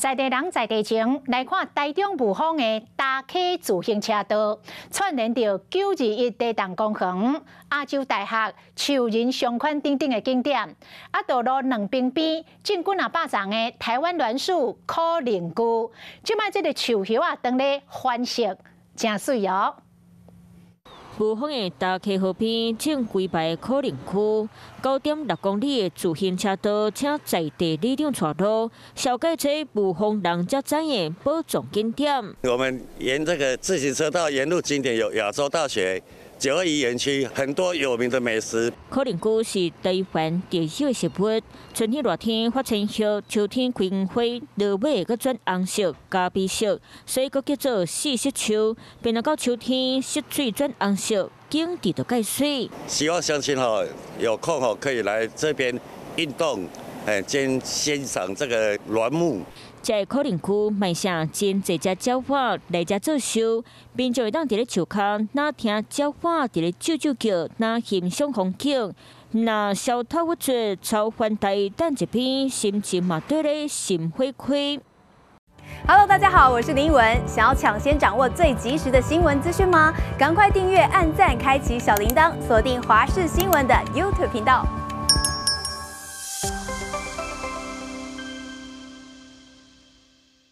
在地人在地情，來看台中霧峰的礁溪自行車道，串聯著921地動公園、亞洲大學、樹仁商圈等等的景點。啊，道路兩邊邊種幾若百叢的台灣欒樹可能區，這擺這个樹葉仔當咧翻色，誠媠哦。霧峰的礁溪河邊種規排可能區，9.6公里的自行車道，請在地里長帶路，紹介這霧峰人才知的寶藏景點。我們沿這個自行車道沿路景點有亞洲大學、921園區，很多有名的美食。可能區是台灣特有的植物，春天熱天發青葉，秋天開黃花，落尾閣轉紅色、咖啡色，所以閣叫做四色樹。變到秋天色水轉紅色，景緻就蓋媠。希望鄉親吼有空吼可以來這邊運動，誒，兼欣賞這個欒木。這個可能區嘛啥真濟隻鳥仔來遮做岫，民眾會當佇咧樹跤，若聽鳥仔佇咧啾啾叫，若欣賞風景，若消透鬱卒，超凡台等一篇，心情嘛綴咧心花開。 Hello，大家好，我是林文。想要搶先掌握最及時的新聞資訊嗎？趕快訂閱、按讚、開啟小鈴鐺，鎖定華視新聞的 YouTube 頻道。